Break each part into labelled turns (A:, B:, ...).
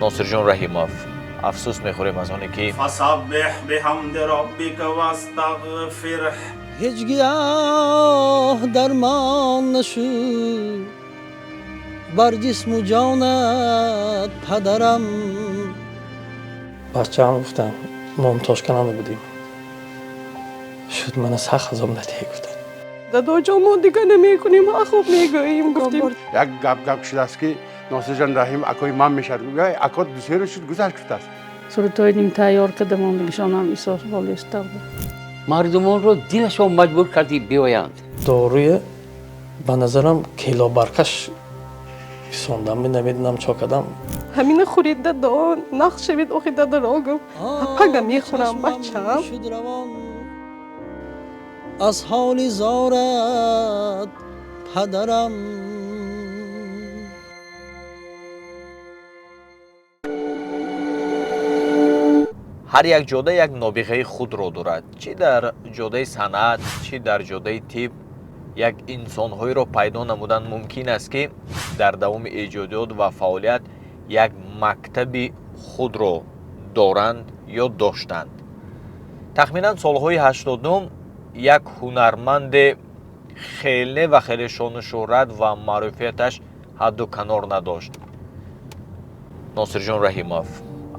A: Носирҷон Раҳимов. Афсӯс мехӯрем аз оне ки
B: فسبح بحمد ربك واستغفره.
C: Ҳеҷ гиёҳ дармон нашуд бар ҷисму ҷонат падарам.
D: Бачаам гуфтам, мо Тошканда будем. Шуд мана сахт азоб надиҳӣ гуфтам.
E: Дадоҷон, мо дига намекунем, хуб мегӯем, гуфтем.
F: Як гап шудааст ки Носирҷон Раҳим акои ман мешавад. Ако 2-се рӯз шуд гузашт гуфтааст.
G: Сурудҳои нимтайёр карда мондагишонам исос болестар буд.
H: Мардумонро дилашон маҷбур кардӣ биёянд.
D: Доруе ба назарам келобаркаш фисондам, намедонам чо кардам.
E: Ҳамина хӯред, дадо, нақш шавед, охи дадаро гуфт. Пага мехӯрам, бачам.
C: Шуд равон аз ҳоли зорат падарам.
A: Ҳар як ҷода як нобиғаи худро дорад. Чӣ дар ҷодаи санъат, чӣ дар ҷодаи тиб як инсонҳоеро пайдо намудан мумкин аст, ки дар давоми эҷодиёт ва фаъолият як мактаби худро доранд ё доштанд. Тахминан солҳои 80-ум як ҳунарманде хеле ва хеле шону шӯҳрат ва маъруфияташ ҳадду канор надошт. Носирҷон Раҳимов.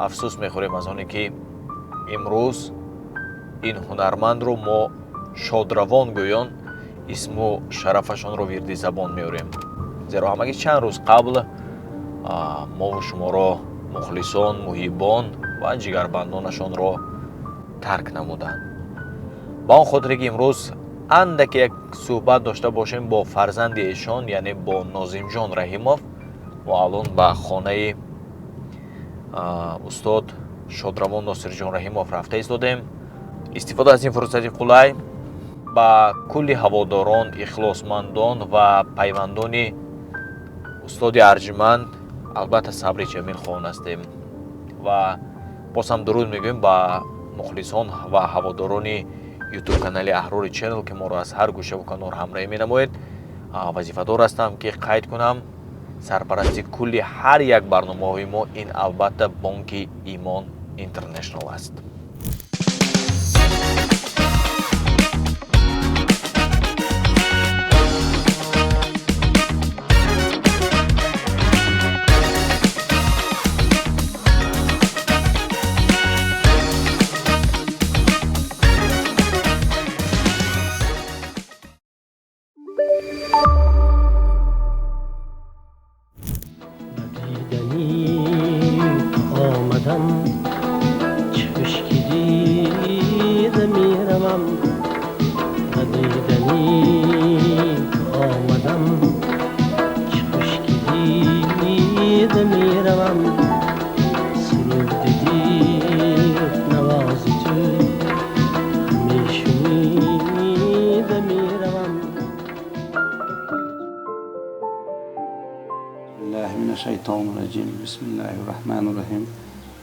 A: Афсӯс мехӯрем аз оне ки имрӯз ин ҳунармандро мо шодравон гӯён исму шарафашонро вирди забон меорем, зеро ҳамагӣ чанд рӯз қабл мову шуморо мухлисон, муҳиббон ва ҷигарбандонашонро тарк намуданд. Ба он хотире ки имрӯз андаке як суҳбат дошта бошем бо фарзанди эшон, яъне бо Нозимҷон Раҳимов, мо алон ба хонаи устод шодравон Носирҷон Раҳимов рафта истодем. Истифода аз ин фурсати қулай ба кулли ҳаводорон, ихлосмандон ва пайвандони устоди арҷманд албатта сабри ҷамил хоҳон ҳастем ва боз ҳам дуруд мегӯем ба мухлисон ва ҳаводорони ютуб канали Аҳрори Ченнел, ки моро аз ҳар гӯшаву канор ҳамроҳӣ менамоед. Вазифадор ҳастам ки қайд кунам, сарпарасти кулли ҳар як барномаҳои мо ин албатта бонки Имон Интернешнал аст.
I: بسم الله الرحمن الرحيم.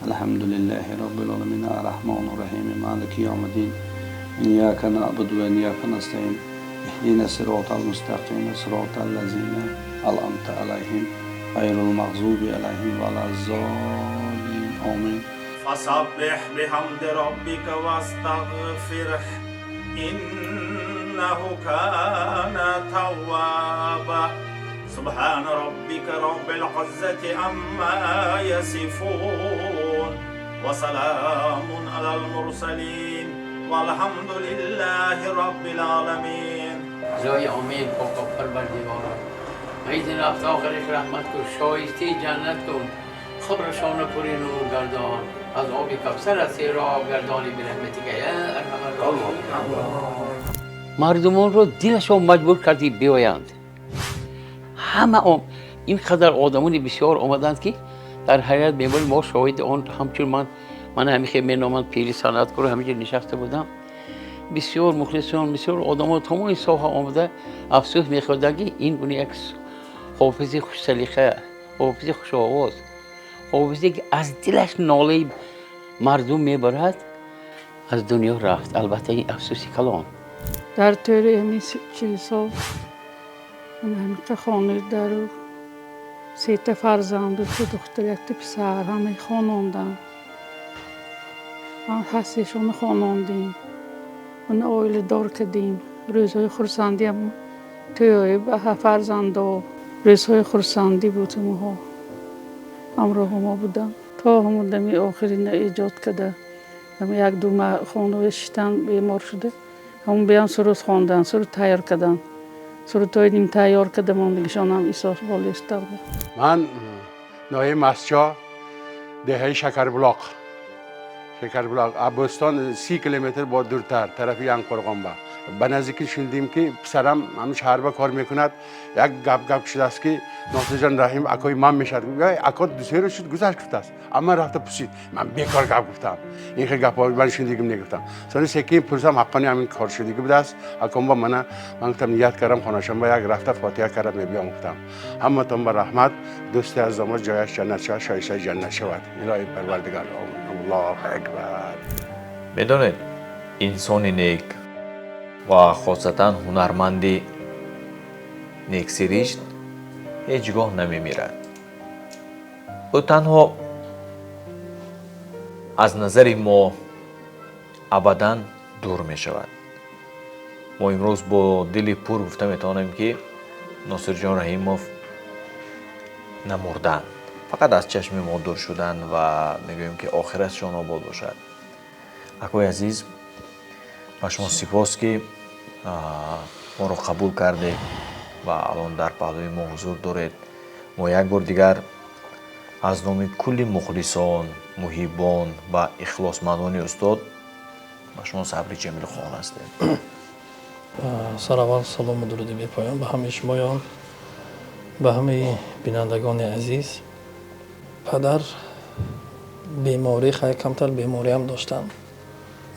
I: الحمد لله رب العالمين الرحمن الرحيم مالك يوم الدين إياك نعبد وإياك نستعين اهدنا الصراط المستقيم صراط الذين أنعمت عليهم غير المغضوب عليهم ولا الضالين آمين.
B: فسبح بحمد ربك واستغفره إنه كان توابا. سبحان ربك رب العزة عما يصفون وسلام على المرسلين والحمد لله رب العالمين.
H: زای امین پاک پروردگارا میزن رفت آخرش رحمت کن، شایسته جنت کن، خبرشان پر نور گردان، از آب کوثر از سیراب گردانی برحمتک یا ارحم الراحمین. مردمان رو دلشان مجبور کردی بیایند. ҳама ин қадар одамони бисёр омаданд ки дар ҳайрат мемонем. Мо шоҳиди он ҳамчун ман ҳамихе меноманд пири санъаткор, ҳаминҷо нишаста будам. Бисёр мухлисон, бисёр одамо тамоми соҳа омада афсӯс мехӯрданд ки ин гуна як ҳофизи хушсалиқа, ҳофизи хушовоз, ҳофизе ки аз дилаш нолаи мардум мебарад, аз дунё рафт. Албатта ин афсӯси калон.
G: Дар тӯли ҳамин 40 сол ҳамиқа хона дару Сета фарзанд, дута духтар, якта писар, ҳамаи хононданд. Ҳастешонро хонондем. Уна оиладор кардем. Рӯзҳои хурсандиам тӯй фарзандо, рӯзҳои хурсандӣ буд, ҳамаҳо ҳамроҳи мо буданд. То ҳамон дами охирина эҷод карда. Як-ду хона шиштан бемор шуда. Ҳамон биям суруд хондан, суруд тайёр кардан. Сурудҳои ним тайёр карда мондагишонам исоф болистар.
F: Ман ноҳияи Мастчоҳ, деҳаи Шакарбулоқ. Шакарбулоқ, Бӯстон 30 километр бо дуртар, тарафи Янгқурғон ба. Ба наздикӣ шунидем, ки писарам ҳамин шаҳр ба кор мекунад, як гап гап шудааст, ки Носирҷон Раҳим акои ман мешавад. Ако 2-се рӯз шуд, гузашт, гуфтааст. Амма рафта пурсид, ман бекор гап гуфтам, ин хел гапҳо ман шунидагим негуфтам. Сони секин пурсам, ҳаққони ҳамин кор шудагӣ будааст. Аком ба мана ман гуфтам, ният кардам, хонашон ба як рафта фотиҳа карда мебиём, гуфтам. Ҳаматон ба раҳмат, дӯсти азизомо, ҷояш ҷаннат шавад, шоистаи ҷаннат шавад. Илоҳи Парвардигор, Аллоҳу акбар.
A: Медонед, инсони нек ва хосатан ҳунарманди нексиришт ҳеҷ гоҳ намемирад. Ӯ танҳо аз назари мо абадан дур мешавад. Мо имрӯз бо дили пур гуфта метавонем, ки Носирҷон Раҳимов намурданд, фақат аз чашми мо дур шуданд ва мегӯем, ки охиратшон обод бошад. Акои азиз, ба шумо сипос, ки моро қабул кардед ва алон дар паҳлӯи мо ҳузур доред. Мо як бор дигар аз номи кулли мухлисон, муҳиббон ва ихлосмандони устод ба шумо сабри ҷамил хоҳон ҳастем.
D: Сараввал салому дуруди бепоён ба ҳамаи шумоён, ба ҳамаи бинандагони азиз. Падар беморӣ, хай, камтар бемориам доштанд,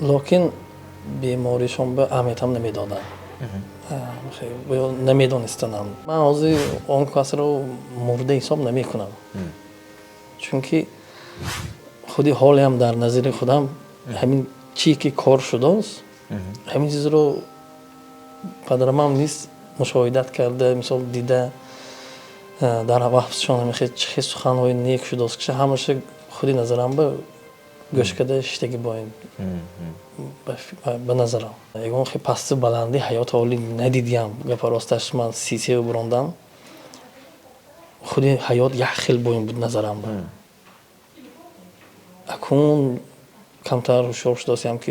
D: лекин беморишон ба аҳамиятам намедоданд ё намедонистанам. Ман ҳозир он касро мурда ҳисоб намекунам, чунки худи ҳолеам дар назари худам ҳамин чӣ ки кор шудааст, ҳамин чизро падарамам низ мушоҳидат карда, мисол, дида, дар вақфшон чӣ хел суханҳои нек шудааст, ки ҳамаша худи назарам ба гӯш карда шиштагӣ боин. Ба назарам, ягон хел пасту баланди ҳаёти олӣ надидиям. Гапа росташ, ман 33 бурондам, худи ҳаёт як хел боин буд назарам ба. Акун камтар ҳушёр шудосиям, ки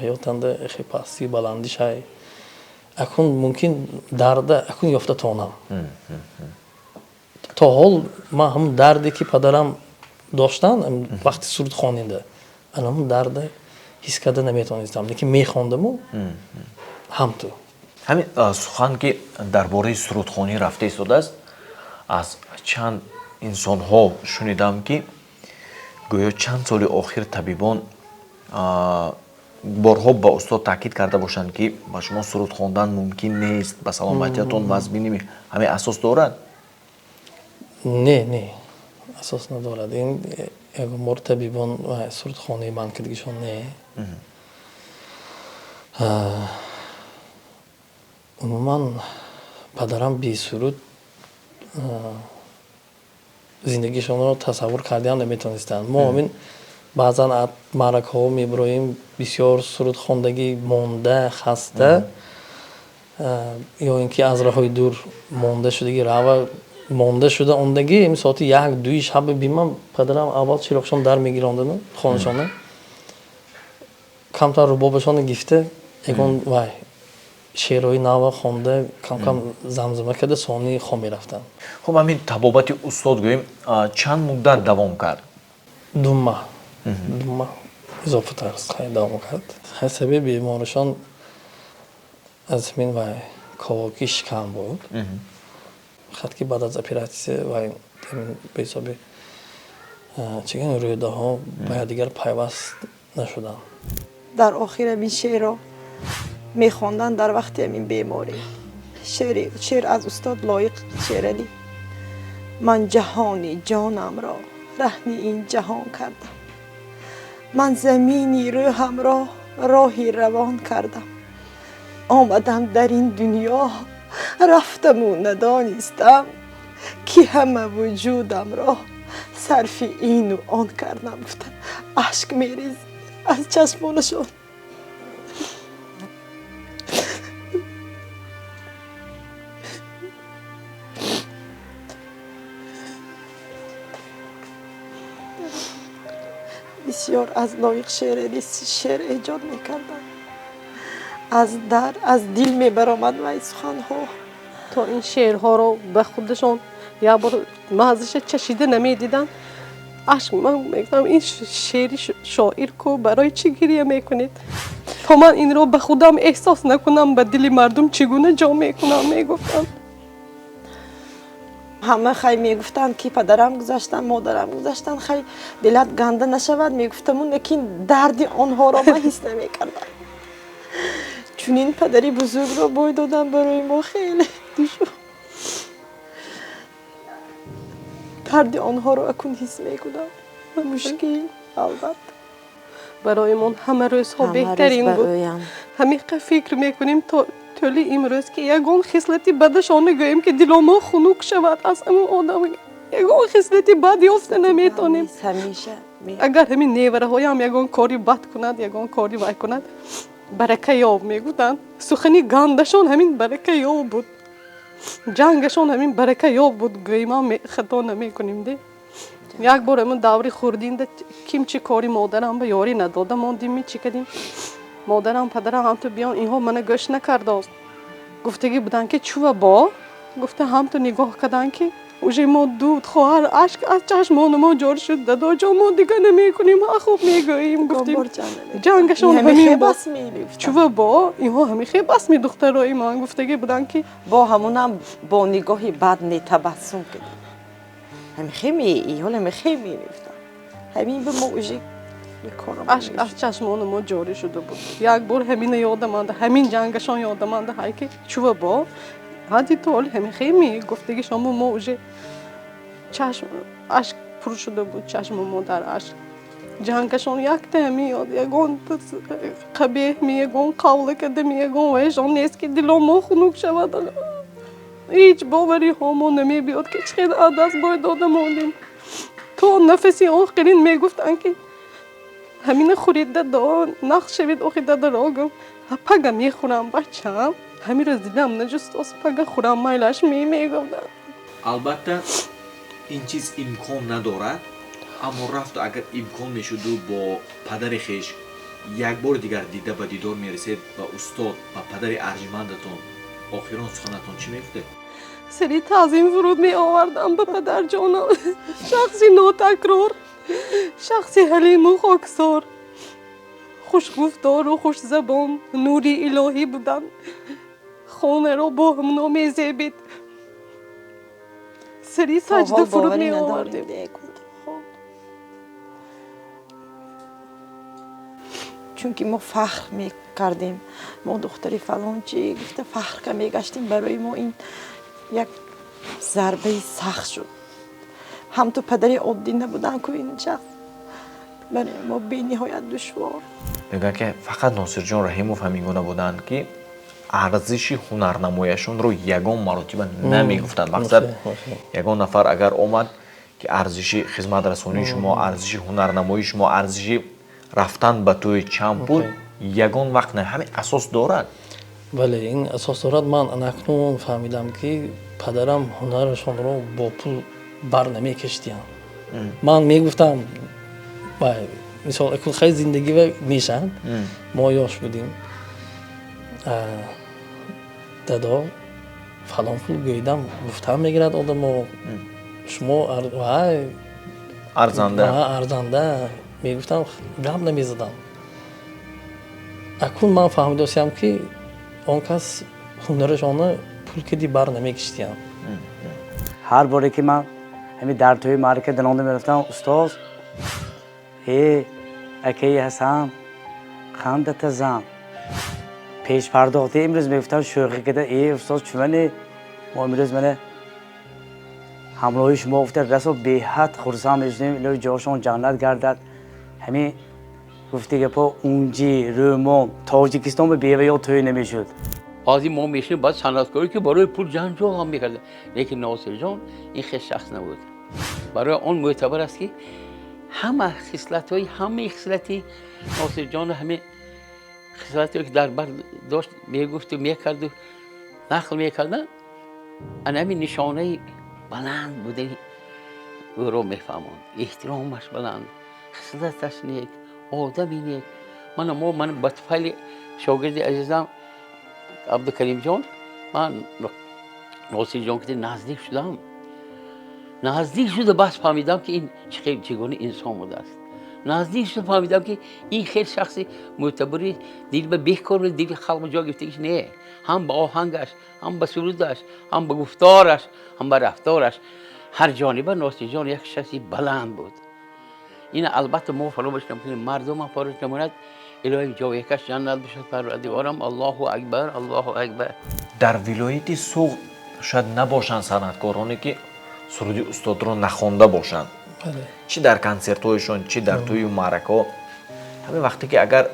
D: ҳаётанда хел пастию баландиш ҳай. Акун мумкин дарда акун ёфта тонам. То ҳол ман ҳамун дарде ки падарам доштанд вақти суруд хонинда, ана ҳамун дарда ҳис карда наметонистам, лекин мехондаму ҳамту.
A: Ҳамин сухан ки дар бораи сурудхонӣ рафта истодааст, аз чанд инсонҳо шунидам, ки гӯё чанд соли охир табибон борҳо ба устод таъкид карда бошанд, ки ба шумо суруд хондан мумкин нест, ба саломатиятон вазбинӣ. Ҳамин асос дорад?
D: Не, не, асос надорад. Ин ягон бор табибон сурудхонии ман кардагишон не. Умуман, падарам бесуруд зиндагишонро тасаввур кардаам наметонистанд. Мо ҳамин баъзан маъракаҳо мебироем, бисёр сурудхондагӣ монда, хаста ё ин ки аз роҳҳои дур монда шудагӣ, рава монда шуда ондагӣ, ҳамин соати 1-2 шаби бимам, падарам аввал чироқшон дар мегирондану хонашона камтар рубобашона гифта, ягон вай шеърҳои нава хонда, камкам замзама карда, сони хом мерафтанд.
A: Хуб, ҳамин табобати устод, гӯем, чанд муддат давом кард?
D: 2 маҳ, 2 маҳ изофатар давом кард. Сабаби беморишон аз ҳамин вай ковоки шикам буд, хат ки баъд аз оператсия вай ба ҳисоби чӣ гӯям, рӯдаҳо ба якдигар пайваст нашуданд.
J: Дар охир ҳамин шеърро мехонданд дар вақти ҳамин беморӣ. Шеър аз устод Лоиқ Шералӣ: «Ман ҷаҳони ҷонамро раҳни ин ҷаҳон кардам, ман замини рӯҳамро роҳи равон кардам. Омадам дар ин дунё, рафтаму надонистам. Ки ҳама вуҷудамро сарфи ину он кардам, гуфта ашк мерез аз чашмонашон. Бисёр аз Лоиқ Шералӣ шеър эҷод мекардам. Аз дар аз дил мебаромад вай суханҳо.
E: То ин шеърҳоро ба худашон як бор маззаша чашида намедиданд. Ашк ман мегуфтам, ин шеъри шоир ку, барои чӣ гиря мекунед? То ман инро ба худам эҳсос накунам, ба дили мардум чӣ гуна ҷо мекунам, мегуфтам.
J: Ҳама хай мегуфтанд, ки падарам гузаштанд, модарам гузаштанд, хай дилат ганда нашавад, мегуфтаму, лекин дарди онҳоро ман ҳис намекардам. Чунин падари бузургро бой додам барои мо хеле душвор. Дарди онҳоро акун ҳис мекунам. Мушкил, албатта.
E: Барои мон ҳама рӯзҳо беҳтарин буд. Ҳамиқа фикр мекунем то тӯли имрӯз, ки ягон хислати бадашон гӯем, ки диломо хунук шавад аз ҳамон одам. Ягон хислати бад ёфта наметонем. Агар ҳамин невараҳоям ягон кори бад кунад, ягон кори вай кунад, барака ёб мегуфтанд. Сухани гандашон ҳамин барака ёб буд. Ҷангашон ҳамин барака ёб буд, гӯимам хато намекунем де. Як бор ҳамин даври хурдинда ким чӣ кори модарам ба ёрӣ надода мондим, чӣ кардем? Модарам, падарам ҳамту биён, инҳо мана гӯш накардост. Гуфтагӣ буданд, ки чува бо? Гуфта ҳамту нигоҳ карданд, ки уже мо ду хоҳар ашк аз чашмони мо ҷорӣ шуд. Дадоҷон, мо дига намекунем, ха хуб мегӯем, гуфтем. Ҷангашон ҳамин буд. Чува бо? Инҳо ҳамин хел бас ми духтарои ман, гуфтагӣ буданд, ки
J: бо ҳамунам бо нигоҳи бад не табассум кардем. Ҳамин хел ҳол ҳамин хел мегуфтам. Ҳамин ба мо уже
E: ашк аз чашмони мо ҷорӣ шуда буд. Як бор ҳамина ёдаманда, ҳамин ҷангашон ёдаманда, ҳай ки чува бо? Ҳади то ҳоли ҳамин хел мегуфтаги шомо мо уже чашм ашк пур шуда буд, чашми мо дар ашк. Ҷангашон якта ҳамин ёд, ягон қабеҳ ми, ягон қавла карда ми, ягон вайшон нест, ки дило мо хунук шавад. Ҳеҷ бовариҳо мо намебиёд, ки чӣ хел аз даст бой дода мондем. То нафаси охирин мегуфтанд, ки ҳамина хӯрид дадо, нақш шавед охи дадарогам. Пага мехӯрам, бачам. Ҳамин рӯз дилам наҷуст, пага хӯрам майлаш мегуфтанд.
A: Албатта ин чиз имкон надорад, аммо рафту агар имкон мешуду бо падари хеш як бори дигар дида ба дидор мерасед, ба устод, ба падари арҷмандатон охирон суханатон чӣ мегуфтед?
E: Сари таъзим фуруд меовардам ба падарҷонам. Шахси нотакрор, шахси ҳалиму хоксор, хушгуфтору хушзабон, нури илоҳӣ буданд. Хонаро бо ҳамно мезебид. Сари саҷда фуруд меовардем.
J: Чунки мо фахр мекардем, мо духтари фалончи гуфта фахр мегаштем, барои мо ин як зарбаи сахт шуд. Ҳамту падари оддӣ набуданд ку ин шахс, барои мо бениҳоят душвор.
A: Мегӯянд, ки фақат Носирҷон Раҳимов ҳамин гуна буданд, ки арзиши ҳунарнамояшонро ягон маротиба намегуфтанд. Мақсад, ягон нафар агар омад, ки арзиши хизматрасонии шумо, арзиши ҳунарнамоии шумо, арзиши рафтан ба тӯи чанд пул, ягон вақт не. Ҳамин асос дорад?
D: Бале, ин асос дорад. Ман анакнун фаҳмидам, ки падарам ҳунарашонро бо пул бар намекашидиям. Ман мегуфтам, мисол, хай зиндагӣ мешавад, мо ёш будем, дадо фалон пул гӯидам, гуфтам мегирад одамо, шумо
A: арзанда.
D: Арзанда мегуфтам, гап намезадам. Акун ман фаҳмидосиям, ки он кас ҳунарашонро пул киди бар намекишидиям.
K: Ҳар боре ки ман ҳамин дар тӯи маърака далонда мерафтам, устоз э акаи Ҳасан, қандата зан пешпардохти имрӯз мегуфтам, шӯхӣ када, э устоз, чунане мо имрӯз мана ҳамроҳи шумо, гуфта расо беҳад хурсанд мешудем. Илоҳи ҷошон ҷаннат гардад. Ҳамин гуфти гапо, унҷи рӯмон Тоҷикистон ба беваё тӯй намешуд.
H: Баъзе мо мешунем баъд санъаткоре ки барои пул ҷанҷол ҳам мекарда, лекин Носирҷон ин хел шахс набуд. Барои он мӯътабар аст ки ҳама хислатҳои, ҳамаи хислати Носирҷон, ҳамаи хислатҳое ки дар бар дошт, мегуфту мекарду нақл мекардан, ана ҳамин нишонаи баланд будани ӯро мефаҳмонд. Эҳтиромаш баланд, хислаташ нек, одами нек. Мана мо, ман ба туфайли шогирди азизам Абдукаримҷон, ман Носирҷон ки наздик шудам, наздик шуда бас фаҳмидам ки ин чӣ гуна инсон будааст. Наздик шуда фаҳмидам ки ин хел шахси мӯътабари дил ба бекор дили халқ ҷо гирифтагиш не, ҳам ба оҳангаш, ҳам ба сурудаш, ҳам ба гуфтораш, ҳам ба рафтораш, ҳар ҷониба Носирҷон як шахси баланд буд. Ин албатта мо фаромӯш намекунем, мардумам фаромӯш намекунад. Илоҳим ҷоякаш ҷаннат бошад, Парвардигорам. Аллоҳу акбар, Аллоҳу акбар.
A: Дар вилояти Суғд шояд набошанд санъаткороне ки суруди устодро нахонда бошанд, чӣ дар консертҳояшон, чӣ дар тӯю маъракаҳо. Ҳамин вақте ки агар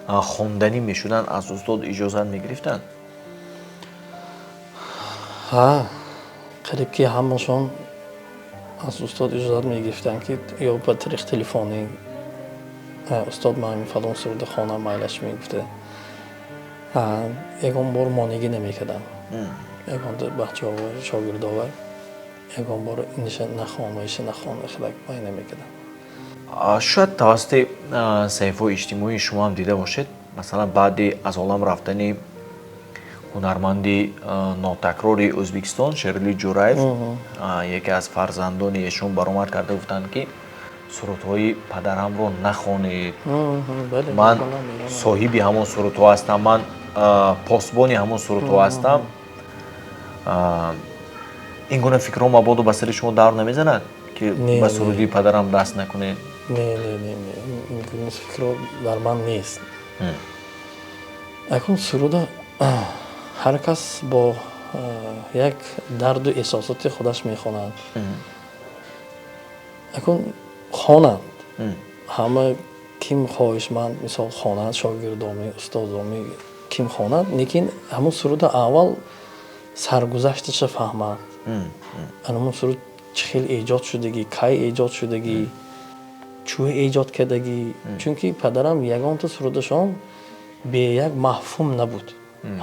A: хонданӣ мешуданд, аз устод иҷозат мегирифтанд?
D: Ҳа, қариб ки ҳамашон аз устод иҷозат мегирифтанд, ки ё ба тариқи телефонӣ: «Устод, ман фалон суруда хонам, майлаш?» мегуфта. Ягон бор монеъгӣ намекардам. Ягон бачаҳо, шогирдова ягон бор иниша нахон ва иша нахон, хелак вай намекардам.
A: Шояд тавассути саҳифаҳои иҷтимоии шумо ҳам дида бошед, масалан, баъди аз олам рафтани ҳунарманди нотакрори Ӯзбекистон Шерали Ҷӯраев, яке аз фарзандони эшон баромад карда гуфтанд ки сурудҳои падарамро нахонед, ман соҳиби ҳамон сурудҳо ҳастам, ман посбони ҳамон сурудҳо ҳастам. Ин гуна фикрҳо мабодо ба сари шумо давр намезанад ки ба суруди падарам даст накунед?
D: Не, не, не, ин гуна фикрҳо дар ман нест. Акун суруда ҳар кас бо як дарду эҳсосоти худаш мехонад. Акун хонанд ҳама, ким хоҳишманд, мисол, хонанд, шогирдоми, устозоми, ким хонад, лекин ҳамун суруда аввал саргузашташа фаҳмад, ҳамун суруд чӣ хел эҷод шудагӣ, кай эҷод шудагӣ, чӯ эҷод кардагӣ. Чунки падарам ягонта сурудашон бе як мафҳум набуд.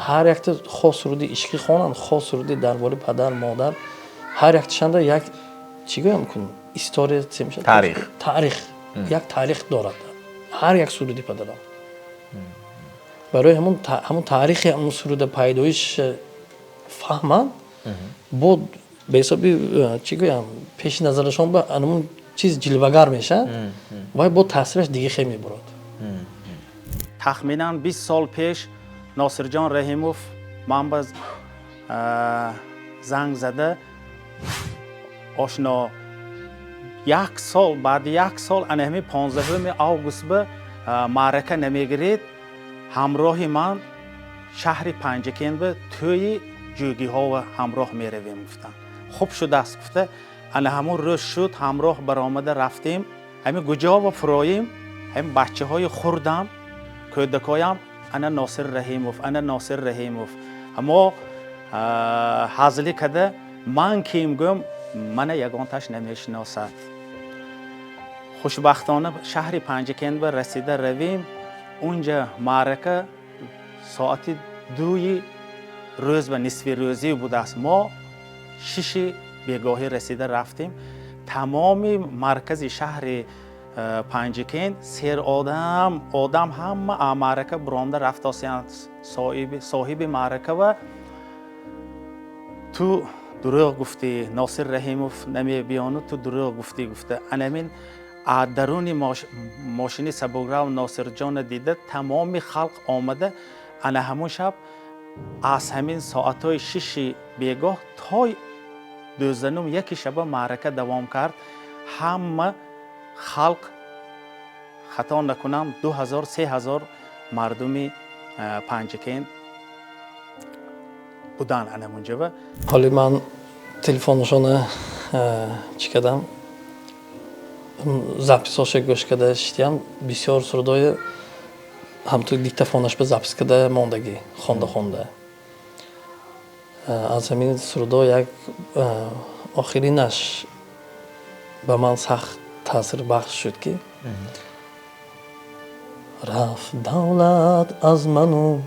D: Ҳар якта, хо суруди ишқӣ хонанд, хо суруди дар бораи падар, модар, ҳар якташанда як, чӣ гӯям кун, история.
A: Таърих.
D: Таърих, як таърих дорад ҳар як суруди падарам. Барои ҳамун таърихи ҳамун суруда пайдоиш фаҳманд, бо ба ҳисоби, чӣ гӯям, пеши назарашон ба ҳамун чиз ҷилвагар мешавад, вай бо таъсираш дига хел мебурад.
B: Тахминан 20 сол пеш Носирҷон Раҳимов ман ба занг зада: «Ошно, як сол баъди як сол, ана ҳамин 15 август ба маърака намегиред, ҳамроҳи ман шаҳри Панҷакент ба тӯйи ҷӯгиҳова ҳамроҳ меравем», гуфтанд. Хуб шудааст, гуфта, ана ҳамун рӯз шуд, ҳамроҳ баромада рафтем. Ҳамин гуҷова фуроим, ҳамин бачаҳои хурдам, кӯдакоям: «Ана Носир Раҳимов, ана Носир Раҳимов». Мо ҳазлӣ када: «Ман ким?» гӯм, мана ягонташ намешиносад. Хушбахтона шаҳри Панҷакент ба расида равем. Унҷа маърака соати 2-и рӯз ба нисфи рӯзӣ будааст. Мо 6-и бегоҳӣ расида рафтем. Тамоми маркази шаҳри Панҷакент сер одам, одам, ҳама маърака буромда рафтосиянд. Соҳиби маърака ва: «Ту дурӯғ гуфтӣ, Носир Раҳимов намебиёну ту дурӯғ гуфтӣ», гуфта, анамин даруни мошини сабукрав Носирҷона дида, тамоми халқ омада. Ана ҳамун шаб аз ҳамин соатҳои 6-и бегоҳ то дузданум яки шаба маърака давом кард. Ҳама халқ, хато накунам, 2000, 3000 мардуми Панҷакент будан анамунҷава.
D: Ҳоли ман телефонашона чӣ кардам, записоша гӯш карда шитиям, бисёр сурудҳои Ҳамту диктофонаш ба запись карда мондагӣ, хонда хонда. Аз ҳамин сурудҳо як охиринаш ба ман сахт таъсирбахш шуд, ки рафт давлат аз ману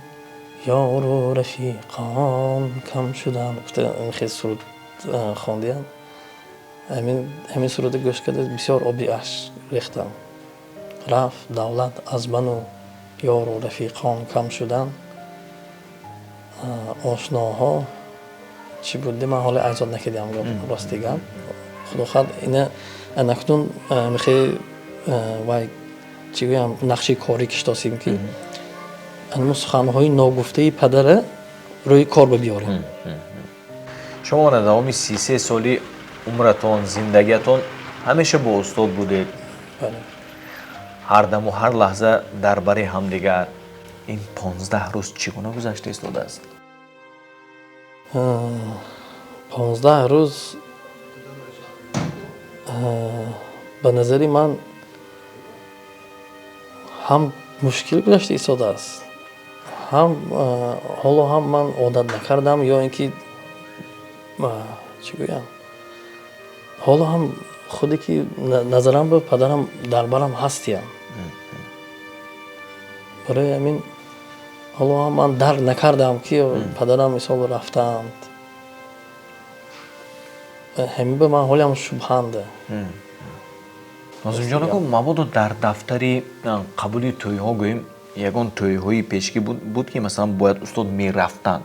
D: ёру рафиқон кам шуданд гуфта хел суруд хондиям. Ҳамин суруда гӯш карда, бисёр оби ашк рехтам. Рафт давлат аз ману ёру рафиқон кам шуданд, ошноҳо чӣ буд, ман ҳоло айзод накардиам, рости гап. Худо хоҳад, ина анакнун мехе вай чӣ гӯям, нақши корӣ киштосем, ки анмо суханҳои ногуфтаи падара рӯи кор бибиёрем.
A: Шумо мана давоми 33 соли умратон, зиндагиатон ҳамеша бо устод будед, ҳар даму ҳар лаҳза дар бари ҳамдигар. Ин 15 рӯз чӣ гуна гузашта истодааст?
D: 15 рӯз ба назари ман ҳам мушкил гузашта истодааст, ҳам ҳоло ҳам ман одат накардам, ё ин ки чӣ гӯям, ҳоло ҳам худе ки назарам ба падарам дар барам ҳастиям. Барои ҳамин ҳоло ҳам ман дарк накардам, ки падарам мисол рафтаанд. Ҳамин ба ман ҳолиам шубҳанда.
A: Нозимҷон ака, мабодо дар дафтари қабули тӯйҳо, гӯем, ягон тӯйҳои пешакӣ буд, ки масалан бояд устод мерафтанд,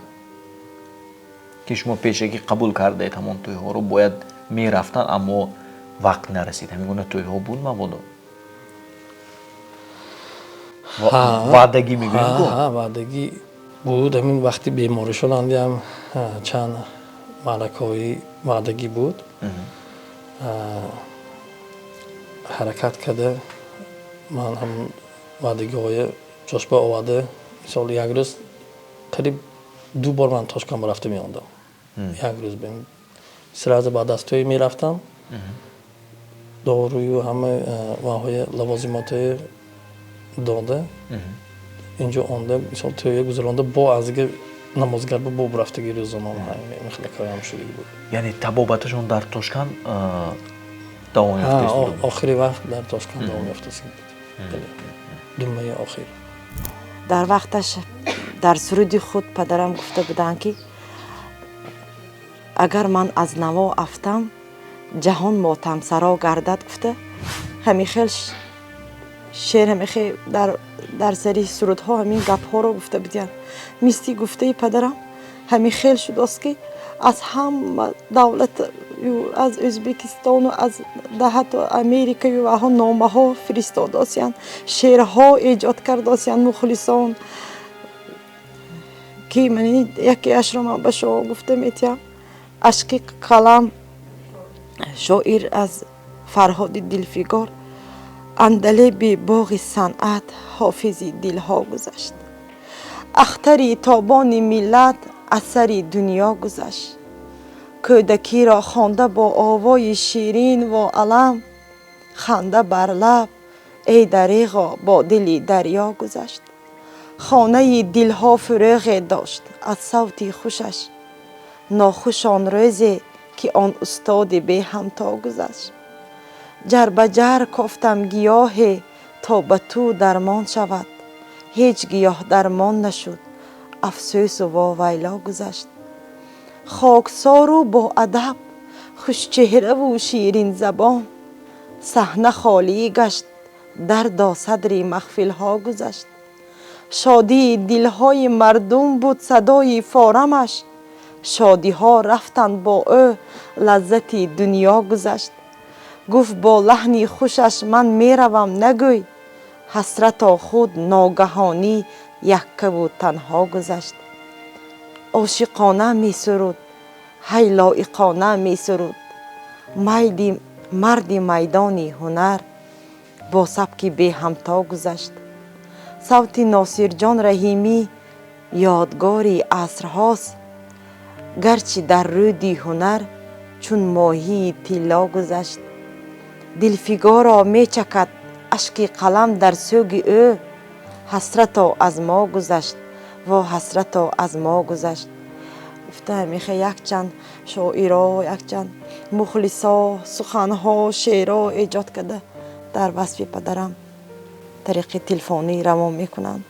A: ки шумо пешакӣ қабул кардаед, ҳамон тӯйҳоро бояд мерафтанд, аммо вақт нарасид? Ҳамин гуна тӯйҳо буд мабодо? Ваъдагӣ мегӯем ку?
D: Ваъдагӣ буд. Ҳамин вақти беморӣ шудандиам чанд маъракаҳои ваъдагӣ буд. Ҳаракат карда, ман ҳам ваъдагиҳоя ҷошба оварда. Мисол, як рӯз қариб ду бор ман Тошканда рафта меондам. Як рӯз сразу баъд аз тӯй мерафтам, дорую ҳама ваҳои лавозимотҳои дода, инҷо онда, мисол, тӯя гузаронда, бо азига намозгарба бо рафтаги рӯзонон михлакоям шудагӣ буд.
A: Яъне табобаташон дар Тошканд давом ёфта?
D: Охири вақт дар Тошканд давом ёфтаст, 2 моҳи охир.
J: Дар вақташ дар суруди худ падарам гуфта буданд, ки агар ман аз наво афтам, ҷаҳон мотамсаро гардад гуфта. Ҳамин хел шеър, ҳамин хел дар сари сурудҳо ҳамин гапҳоро гуфта будиянд. Мисли гуфтаи падарам ҳамин хел шудааст, ки аз ҳама давлат, аз Ӯзбекистону аз ҳатто Америкаю ваҳо номаҳо фиристодосиянд, шеърҳо эҷод кардосиянд мухлисон, ки якеашро ман ба шумо гуфта метиҳам. Ашқи қалам, шоир аз Фарҳоди Дилфигор: андалеби боғи санъат, ҳофизи дилҳо гузашт. Ахтари тобони миллат, асари дунё гузашт. Кӯдакиро хонда бо овои ширин во алам, ханда бар лаб, эй дареғо, бо дили дарё гузашт. Хонаи дилҳо фурӯғе дошт аз савти хушаш, нохуш он рӯзе, ки он устоди беҳамто гузашт. Ҷарбаҷар кофтам гиёҳе, то ба ту дармон шавад, ҳеҷ гиёҳ дармон нашуд, афсӯсу вовайло гузашт. Хоксору боадаб, хушчеҳраву ширинзабон, саҳна холӣ гашт, дардо садри маҳфилҳо гузашт. Шодии дилҳои мардум буд садои форамаш, шодиҳо рафтанд бо ӯ, лаззати дунё гузашт. Гуфт бо лаҳни хушаш: ман меравам нагӯй, ҳасрато худ ногаҳонӣ яккаву танҳо гузашт. Ошиқона месуруд, ҳай, лоиқона месуруд, майли марди майдони ҳунар бо сабки беҳамто гузашт. Савти Носирҷон Раҳимӣ ёдгори асрҳост, гарчи дар рӯди ҳунар чун моҳии тилло гузашт. Дилфигоро мечакад ашки қалам дар сӯги ӯ. Ҳасрато аз мо гузашт, во ҳасрато аз мо гузашт. Гуфта мехе якчанд шоиро, якчанд мухлисо суханҳо, шеъро эҷод карда дар васфи падарам тариқи телефонӣ равон мекунанд.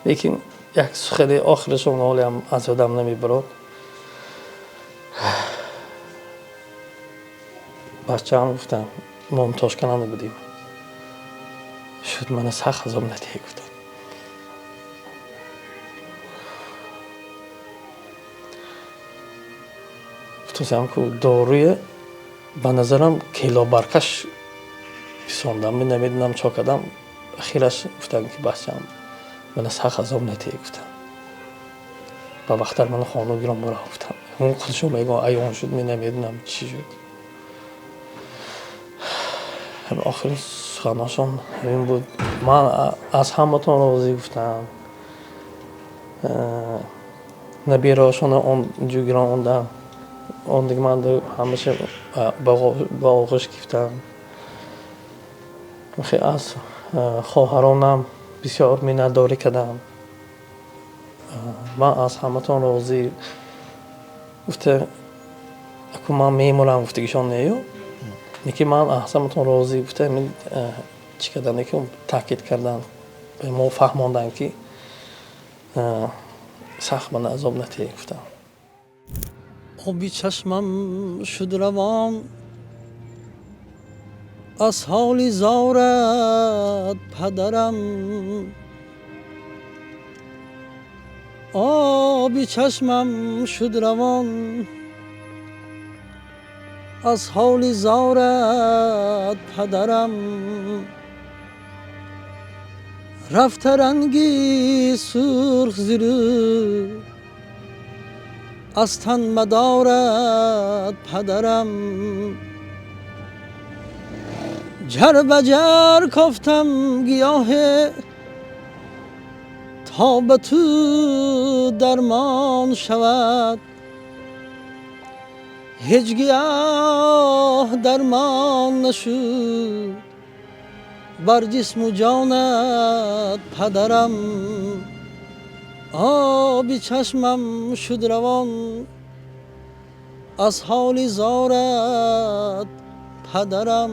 D: Лекин як сухани охирашон ҳолиам аз ёдам намебарод. Бачаам гуфтам, мо Тошканда будем. Шуд мана сахт азоб надиҳӣ гуфтам. Гуфтам ку доруе ба назарам келобаркаш фисондам, ман намедонам чо кардам. Ахираш гуфтам ки бачаам мана сахт азоб надиҳӣ гуфтам. Ба вақтар мана хону гиром бара гуфтам. Он худшо мегӯ аён шуд, ман намедонам чӣ шуд. Охирин суханошон ҳамин буд. Ман аз ҳаматон розӣ гуфтам. Набераҳошона онҷо гирон ондам. Он дига ман ҳамаша ба оғӯш гирифтам. Аз хоҳаронам бисёр миннатдорӣ кардам. Ман аз ҳаматон розӣ гуфта, аку ман мемурам гуфтагишон нею. Неки ман аз ҳаматон розӣ гуфта, чӣ кардан, неки таъкид кардан, ба мо фаҳмондан ки сахт мана азоб натиҳӣ гуфтам.
C: Оби чашмам шуд равон аз ҳоли зорат падарам, оби чашмам шуд равон аз ҳоли зорат падарам. Рафта ранги сурх зиру аз тан мадорад падарам. Ҷар ба ҷар кофтам гиёҳе то ба ту дармон шавад. Ҳеҷ гиёҳ дармон нашуд бар ҷисму ҷонат падарам. Оби чашмам шуд равон аз ҳоли зорат падарам.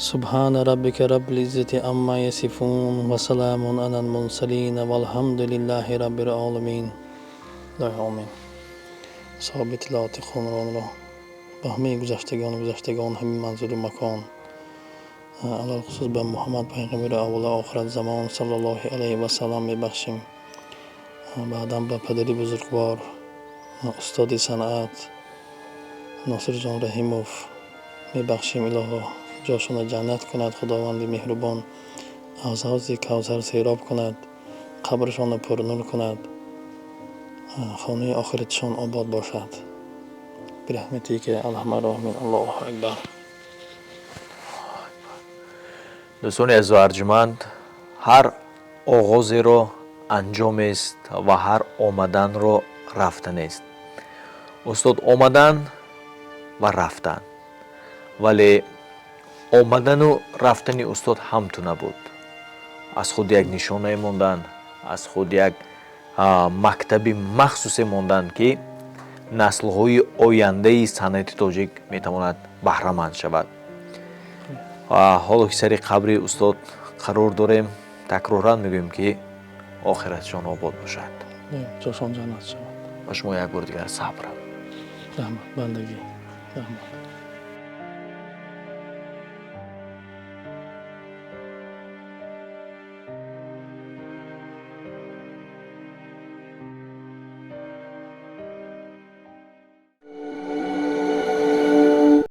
D: Субҳана раббика раббил иззати амма ясифун ва саламун алал мурсалин валҳамдулиллаҳи раббил оламин. Илоҳи омин. Савоби тиловати Қуръонро ба ҳамаи гузаштагон гузаштагон ҳамин манзуру макон, алалхусус ба Муҳаммад пайғамбари аввала охират замон саллаллоҳу алайҳи васаллам мебахшим. Баъдан ба падари бузургвор, устоди санъат Носирҷон Раҳимов мебахшим. Илоҳо ҷошонро ҷаннат кунад, Худованди меҳрубон аз ҳавзи Кавсар сероб кунад, қабршонро пурнур кунад, хонаи охиратшон обод бошад. Бирахматика арҳамар роҳимин. Аллоҳу акбар.
A: Дӯстони азизу арҷманд, ҳар оғозеро анҷомест ва ҳар омаданро рафтанест. Устод омадан ва рафтан, вале омадану рафтани устод ҳамту набуд. Аз худ як нишонае мондан, аз худ як мактаби махсусе мондан ки наслҳои ояндаи санъати тоҷик метавонад баҳраманд шавад. Ҳоло ки сари қабри устод қарор дорем, такроран мегӯем ки охиратшон обод бошад,
D: ҷошон ҷаннат шавад.
A: Ба шумо як бор дигар сабр.
D: Раҳмат, бандагӣ, раҳмат.